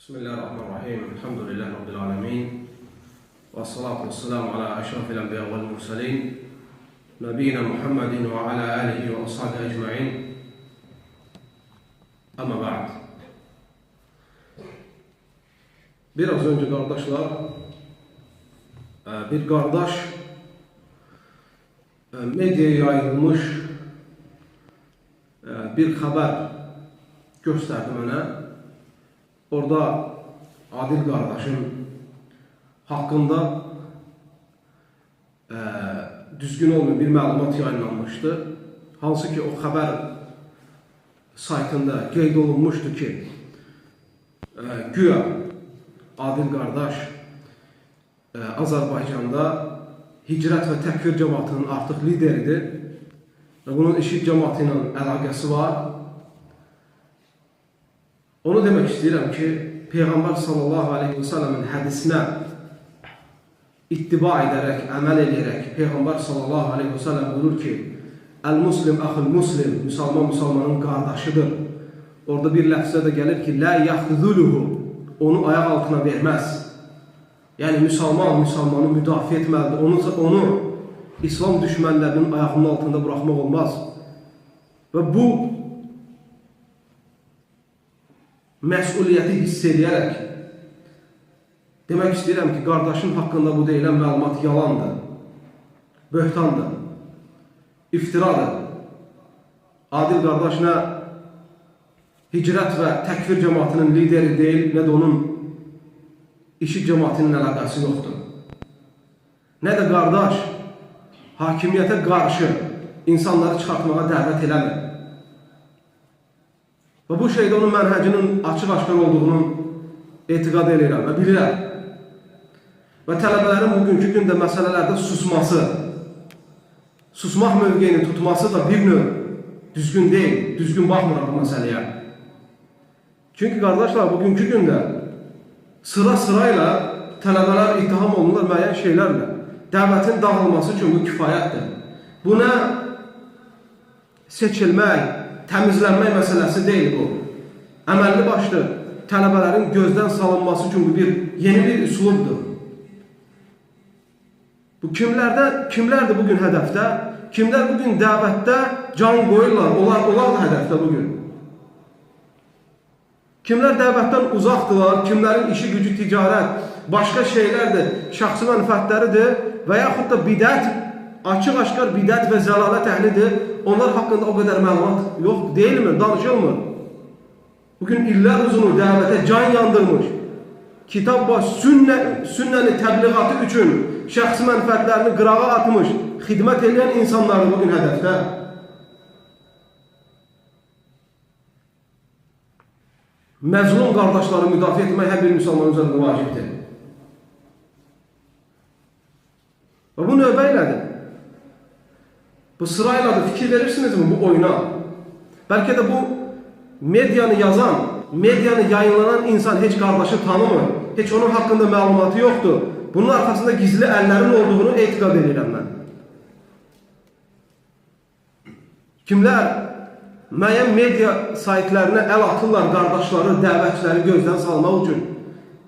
Bismillahirrahmanirrahim. Elhamdülillahi Rabbil alemin. Və salatu vəsselamu ala əşrafil ənbiya vəl mursalin. Nəbiyyina Muhammedin və ala alihi və ashabihi ecmain. Amma ba'd. Biraz öncə qardaşlar, bir qardaş mediaya yayılmış bir xəbər göstərdi mənə. Orada Adil qardaşım haqqında düzgün olmayan bir məlumat yayınlanmışdı. Hansı ki o xəbər saytında qeyd olunmuşdu ki, güya Adil qardaş Azərbaycanda hicrət və təkfir cəmaatının artıq lideridir və bunun IŞİD cəmaatı ilə əlaqəsi var. Onu demək istəyirəm ki, Peyğəmbər sallallahu aleyhi və səlləmin hədisinə ittiba edərək, əməl edərək, Peyğəmbər sallallahu aleyhi və səlləm buyurur ki, Əl-muslim əxül muslim, müsəlman müsəlmanın qardaşıdır. Orada bir ləfzə də gəlir ki, Lə yaxzuluhu, onu ayaq altına verməz. Yəni, müsəlman müsəlmanı müdafiə etməlidir. Onu İslam düşmənlərinin ayağının altında buraxmaq olmaz. Və bu məsuliyyəti hiss edərək demək istəyirəm ki, qardaşın haqqında bu deyilən məlumat yalandır, böhtandır, iftiradır. Adil qardaş nə hicrət və təkfir cəmaatının lideri deyil, nə də onun IŞİD cəmaatının əlaqəsi yoxdur. Nə də qardaş hakimiyyətə qarşı insanları çıxartmağa dəvət eləmir. Və bu şeydə onun mənhəcinin açıq-aşkar olduğunu etiqad edirəm və bilirəm. Və tələbələrin bugünkü gündə məsələlərdə susması, susmaq mövqeyini tutması da bir növ düzgün deyil, düzgün baxmıram bu məsələyə. Çünki qardaşlar, bugünkü gündə sıra-sırayla tələbələr ittiham olunurlar müəyyən şeylərlə. Dəvətin dağılması üçün bu kifayətdir. Bu nə seçilmək, təmizlənmək məsələsi deyil bu. Əməlli başlı tələbələrin gözdən salınması üçün bu bir yeni bir üslubdur. Bu kimlərdir bugün hədəfdə? Kimlər bugün dəvətdə can qoyurlar? Onlar da hədəfdə bugün. Kimlər dəvətdən uzaqdırlar, kimlərin işi gücü ticarət, başqa şeylərdir, şəxsi mənfəətləridir və yaxud da bidət, açıq-aşkar bidət və zəlalət əhlidir. Onlar haqqında o qədər məlumat yoxdur, deyilmir, danışılmır. Bugün illər uzunu dəvətə can yandırmış, kitab və sünnəni təbliğatı üçün şəxsi mənfəətlərini qırağa atmış, xidmət edən insanlardır bugün hədəfdə. Məzlum qardaşları müdafiə etmək hər bir müsəlmanın üzərində vacibdir. Və bu növbə ilədir. Bu sırayladır. Fikir verirsinizmi bu oyuna? Bəlkə də bu medianı yazan, medianı yayınlanan insan heç qardaşı tanımır, heç onun haqqında məlumatı yoxdur. Bunun arxasında gizli əllərin olduğunu etiqad edirəm mən. Kimlər müəyyən media saytlarına əl atırlar qardaşları, dəvətçiləri gözdən salmaq üçün.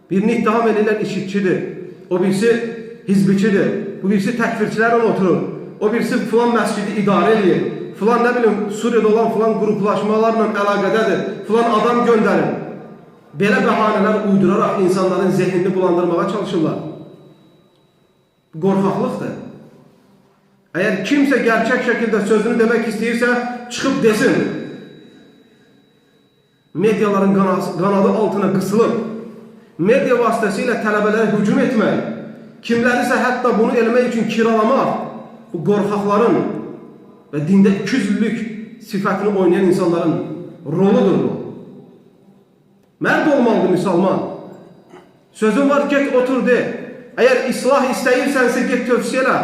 Birini ittiham edirlər IŞİDçidir, o birisi hizbiçidir, bu birisi təkfirçilərlə oturur, o birisi filan məscidi idarə edir, filan nə bilim Suriyada olan filan qruplaşmalarla əlaqədədir, filan adam göndərir. Belə bəhanələr uyduraraq insanların zehnini bulandırmağa çalışırlar. Bu qorxaqlıqdır. Əgər kimsə gerçək şəkildə sözünü demək istəyirsə, çıxıb desin. Mediaların qanadı altına qısılıb, media vasitəsilə tələbələrə hücum etmək, kimlərisə hətta bunu eləmək üçün kiralamaq, bu qorxaqların və dində 200 illik sifətini oynayan insanların roludur bu. Mərd olmalıdır müsəlman. Sözün var, get otur de. Əgər islah istəyirsənsə, get tövsiyə elə.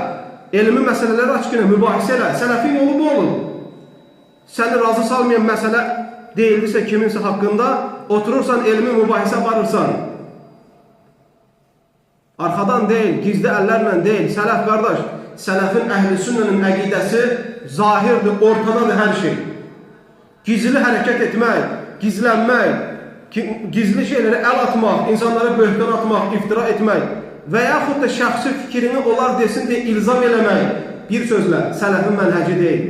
Elmi məsələləri açıq elə, mübahisə elə. Sələfin yolu bu olur. Səni razı salmayan məsələ deyildirsə kiminsə haqqında, oturursan, elmi mübahisə aparırsan. Arxadan deyil, gizli əllərlə deyil. Sələf qardaş, sələfin əhl-i sünnənin əqidəsi zahirdir, ortadadır hər şey. Gizli hərəkət etmək, gizlənmək, gizli şeylərə əl atmaq, insanlara böhtan atmaq, iftira etmək və yaxud da şəxsi fikrini onlar desin deyə ilzam eləmək, bir sözlə, sələfin mənhəci deyil.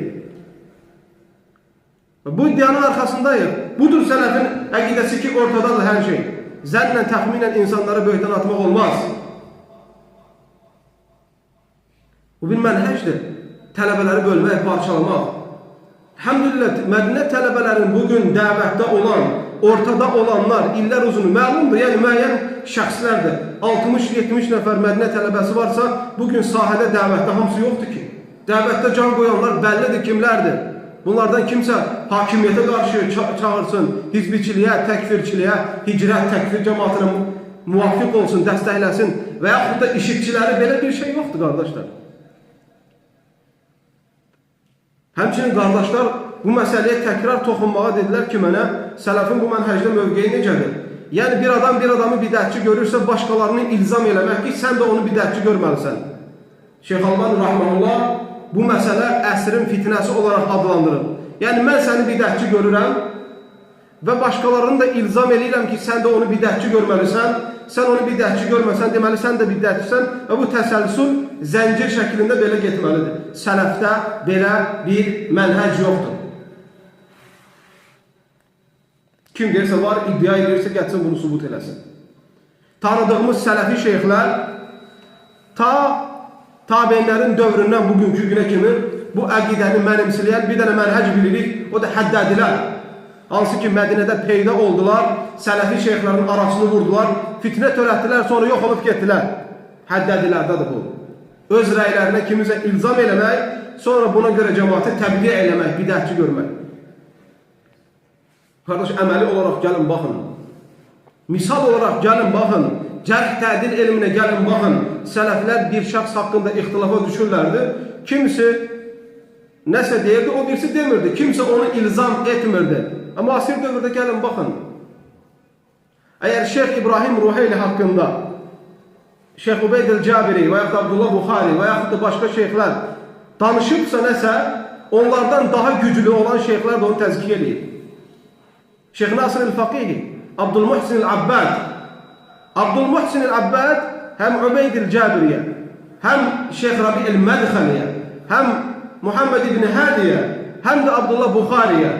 Bu iddianın arxasındayıq. Budur sələfin əqidəsi ki, ortadadır hər şey. Zənnlə, təxminlə insanlara böhtan atmaq olmaz. Bu bir mənhəcdir. Tələbələri bölmək, parçalamaq. Həmdülillah, Mədinə tələbələrinin bugün dəvətdə olan, ortada olanlar illər uzunu məlumdur. Yəni, müəyyən şəxslərdir. 60-70 nəfər Mədinə tələbəsi varsa, bugün sahədə dəvətdə hamısı yoxdur ki. Dəvətdə can qoyanlar bəllidir kimlərdir. Bunlardan kimsə hakimiyyətə qarşı çağırsın, hizbiçiliyə, təkfirçiliyə, hicrət, təkfir cəmaatına müvafiq olsun, dəstəkləsin və yaxud da işitçiləri, belə bir şey yoxdur qardaşlar. Həmçinin qardaşlar bu məsələyə təkrar toxunmağa dedilər ki, mənə sələfin bu mənhəcdə mövqeyi necədir? Yəni bir adam bir adamı bidətçi görürsə, başqalarını ilzam eləmək ki, sən də onu bidətçi görməlisən. Şeyx Albani rahmanullah bu məsələ əsrin fitnəsi olaraq adlandırır. Yəni mən səni bidətçi görürəm və başqalarını da ilzam eləyirəm ki, sən də onu bidətçi görməlisən. Sən onu bidətçi görməsən, deməli sən də bidətçisən və bu təsəlsül zəncir şəklində belə getməlidir. Sələfdə belə bir mənhəc yoxdur. Kim deyirsə var, iddia edirsə, gəlsin bunu sübut eləsin. Tanıdığımız sələfi şeyxlər ta tabeinlərin dövründən bugünkü günə kimi bu əqidəni mənimsələyən bir dənə mənhəc bilirik, o da həddədilər. Hansı ki Mədinədə peyda oldular, sələfi şeyxlərin arasını vurdular, fitnə törətdilər, sonra yox olub getdilər. Həddədilərdədir bu. Öz rəylərinə kimisə ilzam eləmək, sonra buna görə cəmaatı təbdiə eləmək, bidətçi görmək. Qardaş, əməli olaraq gəlin baxın. Misal olaraq gəlin baxın. Cərh tədil elminə gəlin baxın. Sələflər bir şəxs haqqında ixtilafa düşürlərdi. Kimisi nəsə deyirdi, o birisi demirdi. Kimsə onu ilzam etmirdi. Amma müasir dövrdə gəlin baxın. Əgər Şeyx İbrahim Ruheyli haqqında Şeyx Ubeyd el-Cabiri və yaxud da Abdullah Buxari və yaxud da başqa şeyxlər danışıbsa nəsə, onlardan daha güclü olan şeyxlər də onu təzkiyə eləyir. Şeyx Nasir el-Faqihi, Abdülmuhsin el-Abbad. Abdülmuhsin el-Abbad həm Ubeyd el-Cabiriyə, həm Şeyx Rabi el-Mədxəliyə, həm Muhammed ibn Hadiyə, həm də Abdullah Buxariyə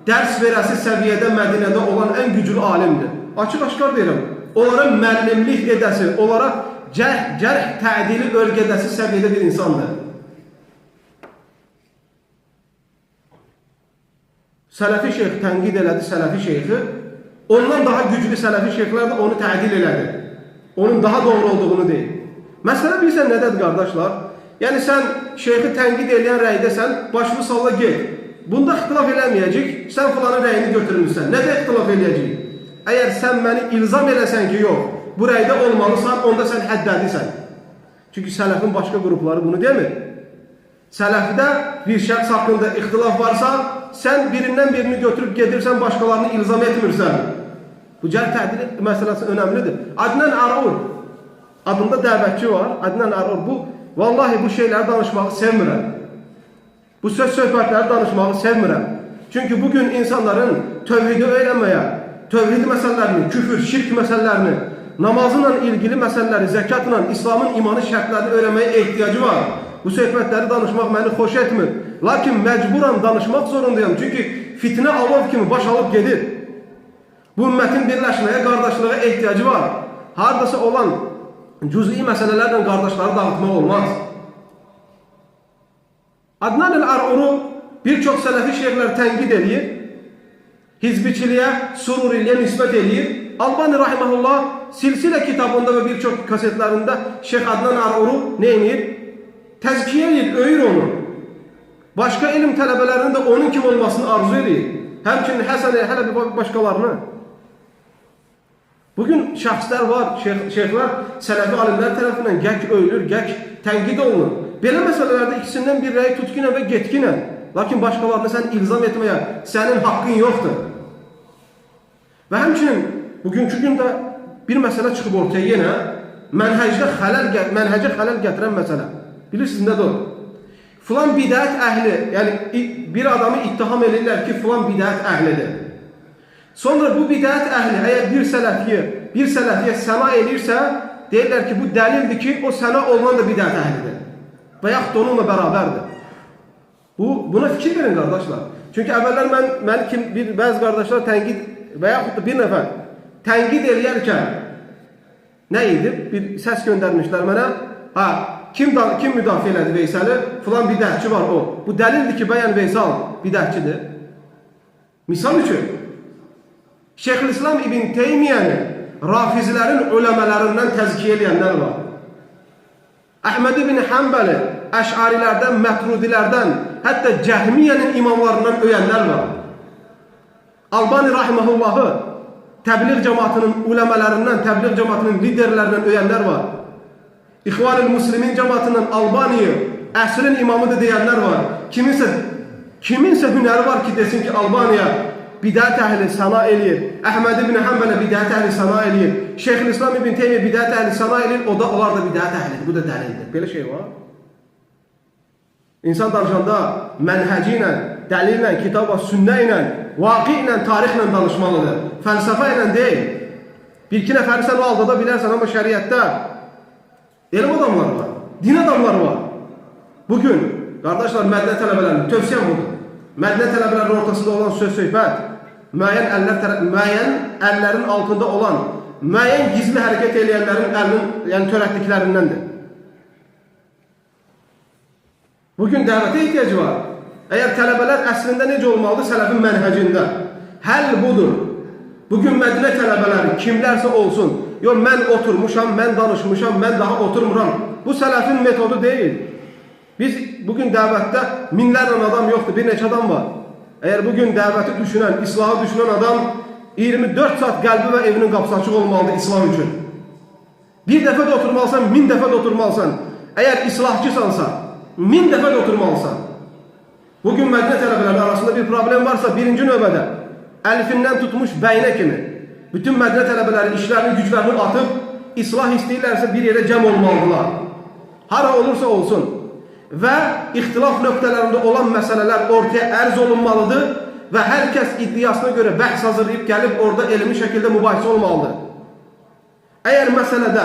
dərs verəsi səviyyədə Mədinədə olan ən güclü alimdir. Açıq-aşkar deyirəm, onlara müəllimlik edəsi, onlara cərh tədili örgədəsi səviyyədə bir insandır. Sələfi şeyx tənqid elədi sələfi şeyxi, ondan daha güclü sələfi şeyxlər də onu tədil elədi. Onun daha doğru olduğunu deyir. Məsələ bilirsən nədədir qardaşlar? Yəni sən şeyxi tənqid eləyən rəydəsən, başını salla get. Bunda ixtilaf eləməyəcək, sən filanın rəyini götürmüşsən. Nədə ixtilaf eləyəcək? Əgər sən məni ilzam eləsən ki, yox, bu rəydə olmalısan, onda sən həddədisən. Çünki sələfin başqa qrupları bunu demir. Sələfdə bir şəxs haqqında ixtilaf varsa, sən birindən birini götürüb gedirsən, başqalarını ilzam etmirsən. Bu cərh tədil məsələsi önəmlidir. Adnan Arur adında dəvətçi var. Adnan Arur bu, vallahi bu şeyləri danışmağı sevmirəm. Bu söz söhbətləri danışmağı sevmirəm. Çünki bugün insanların tövhidi öyrənməyə, tövhid məsələlərini, küfür, şirk məsələlərini, namazla ilgili məsələləri, zəkatla, İslamın imanı şərtlərini öyrənməyə ehtiyacı var. Bu söhbətləri danışmaq məni xoş etmir. Lakin məcburam danışmaq zorundayım. Çünki fitnə alov kimi baş alıb gedir. Bu ümmətin birləşməyə, qardaşlığa ehtiyacı var. Haradasa olan cüz'i məsələlərlə qardaşları dağıtmaq olmaz. Adnan el-Aruru bir çox sələfi şeyxlər tənqid eləyir. Hizbiçiliyə, sururiliyə nisbət eləyir. Albani rahimehullah silsilə kitabında və bir çox kasetlərində Şeyx Adnan Aruru nə edir? Təzkiyə eləyir, öyür onu. Başqa elm tələbələrinin də onun kim olmasını arzu edir. Həmçinin Həsən hələ bir başqalarını. Bugün şəxslər var, şeyxlər sələfi alimlər tərəfindən gək öyülür, gək tənqid olunur. Belə məsələlərdə ikisindən bir rəyi tutqinə və getkinə. Lakin başqalarını sən ilzam etməyə sənin haqqın yoxdur. Və həmçinin bugünkü gündə bir məsələ çıxıb ortaya yenə mənhəcə xələl gətirən məsələ. Bilirsiniz nədir o? Filan bidət əhli, yəni bir adamı ittiham edirlər ki, filan bidət əhlidir. Sonra bu bidət əhli əgər bir sələfiyə səna eləyirsə, deyirlər ki, bu dəlildir ki, o səna olunan da bidət əhlidir. Və yaxud da onunla bərabərdir. Buna fikir verin qardaşlar. Çünki əvvəllər mən bəzi qardaşlar tənqid və yaxud da bir nəfər tənqid eləyərkən nə idi? Bir səs göndərmişlər mənə. Ha, kim müdafiə elədi Veysəli? Filan bidətçi var o. Bu dəlildir ki, bəyən Veysal bidətçidir. Misal üçün, Şeyxülislam İbn Teymiyyəni rafizilərin uləmələrindən təzkiyə eləyənlər var. Əhməd ibn Həmbəli əş'arilərdən, mətrudilərdən, hətta Cəhmiyyənin imamlarından öyənlər var. Albani rahiməhullahı təbliğ cəmaatının uləmələrindən, təbliğ cəmaatının liderlərindən öyənlər var. İxvan-ül Muslimin cəmaatından Albaniyi əsrin imamıdır deyənlər var. Kiminsə hünəri var ki, desin ki, Albaniya bidət əhli səna eləyir. Əhməd ibn Həmbələ bidət əhli səna eləyir. Şeyxülislam ibn Teymiyyə bidət əhli səna eləyir. Onlar da bidət əhlidir. Bu da dəlildir. Belə şey var. İnsan danışanda mənhəci ilə, dəlillə, kitab və sünnə ilə, vaqi ilə, tarixlə danışmalıdır. Fəlsəfə ilə deyil. Bir-iki nəfəri sən o aldada bilərsən, amma şəriətdə elm adamları var, din adamları var. Bugün, qardaşlar, Mədinə tələbələrinin tövsiyəm budur. Mədinə tələbələrinin ortasında olan söz-söhbət, müəyyən əllərin altında olan, müəyyən gizli hərəkət eləyənlərin əlinin, yəni törətdiklərindəndir. Bugün dəvətə ehtiyacı var. Əgər tələbələr əslində necə olmalıdır? Sələfin mənhəcində. Həll budur. Bugün Mədinə tələbələri kimlərsə olsun, yox, mən oturmuşam, mən danışmışam, mən daha oturmuram. Bu sələfin metodu deyil. Biz bugün dəvətdə minlərlə adam yoxdur, bir neçə adam var. Əgər bugün dəvəti düşünən, islahı düşünən adam 24 saat qəlbi və evinin qapısı açıq olmalıdır İslam üçün. Bir dəfə də oturmalısan, 1000 dəfə də oturmalısan. Əgər islahçısansa, 1000 dəfə də oturmalısan. Bugün Mədinə tələbələrinin arasında bir problem varsa, birinci növbədə əlifindən tutmuş bəyinə kimi bütün Mədinə tələbələri işlərini, güclərini atıb islah istəyirlərsə bir yerə cəm olmalıdırlar. Hara olursa olsun. Və ixtilaf nöqtələrində olan məsələlər ortaya ərz olunmalıdır və hər kəs iddiasına görə bəhs hazırlayıb gəlib orada elmi şəkildə mübahisə olmalıdır. Əgər məsələdə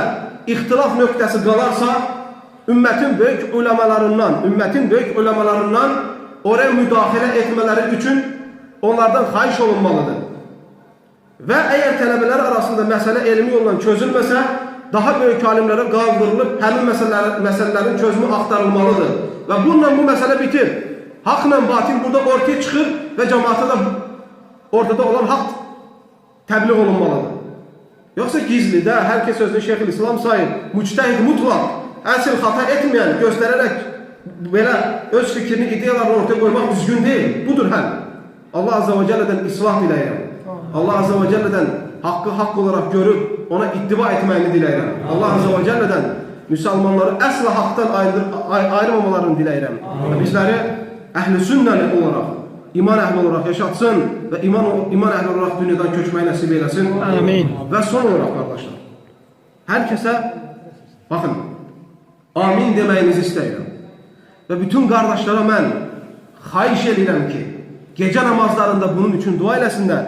ixtilaf nöqtəsi qalarsa, ümmətin böyük uləmalarından oraya müdaxilə etmələri üçün onlardan xahiş olunmalıdır. Və əgər tələbələr arasında məsələ elmi yolla çözülməsə, daha böyük alimlərə qaldırılıb həmin məsələlərin çözümü axtarılmalıdır. Və bununla bu məsələ bitir. Haqla batil burada ortaya çıxır və cəmaata da ortada olan haqq təbliğ olunmalıdır. Yoxsa gizlidə hər kəs özünü Şeyxülislam sayır, müctəhid mutlaq, əsl xata etməyən, göstərərək belə öz fikrini, ideyalarını ortaya qoymaq düzgün deyil. Budur həll. Allah Azza və Cəllədən islah diləyirəm. Allah Azza və Cəllədən haqqı haqq olaraq görüb ona ittiba etməyini diləyirəm. Allah Azza və Cəllədən müsəlmanları əsla haqdan ayırmamalarını diləyirəm. Və bizləri əhl-i sünnəli olaraq, iman əhli olaraq yaşatsın və iman əhli olaraq dünyadan köçməyi nəsib eləsin. Amin. Və son olaraq qardaşlar, hər kəsə baxın, amin deməyinizi istəyirəm. Və bütün qardaşlara mən xahiş edirəm ki, gecə namazlarında bunun üçün dua eləsinlər.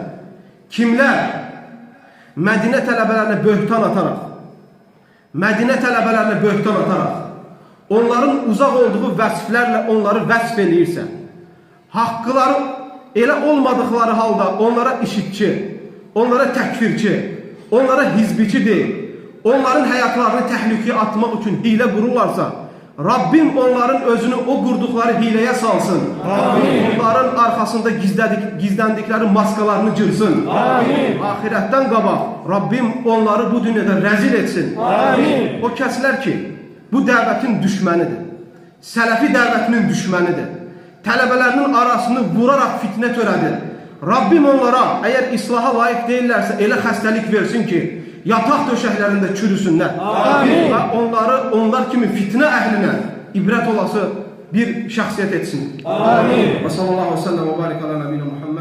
Kimlər Mədinə tələbələrinə böhtan ataraq, onların uzaq olduğu vəsflərlə onları vəsf eləyirsə, haqqları elə olmadıqları halda onlara işitçi, onlara təkfirçi, onlara hizbiçi deyil, onların həyatlarını təhlükəyə atmaq üçün hiylə qururlarsa, Rabbim onların özünü o qurduqları hiləyə salsın. Amin. Onların arxasında gizləndikləri maskalarını cırsın. Amin. Ahirətdən qabaq Rabbim onları bu dünyada rəzil etsin. Amin. O kəslər ki, bu dəvətin düşmənidir. Sələfi dəvətinin düşmənidir. Tələbələrinin arasını vuraraq fitnə törədir. Rabbim onlara əgər islaha layiq deyillərsə elə xəstəlik versin ki, yataq döşəklərində çürüsünlər. Amin. Və onları onlar kimi fitnə əhlinə ibrət olası bir şəxsiyyət etsin. Amin. Və sallallahu aleyhi və səlləm və barik ala nəbiyyə Muhammed.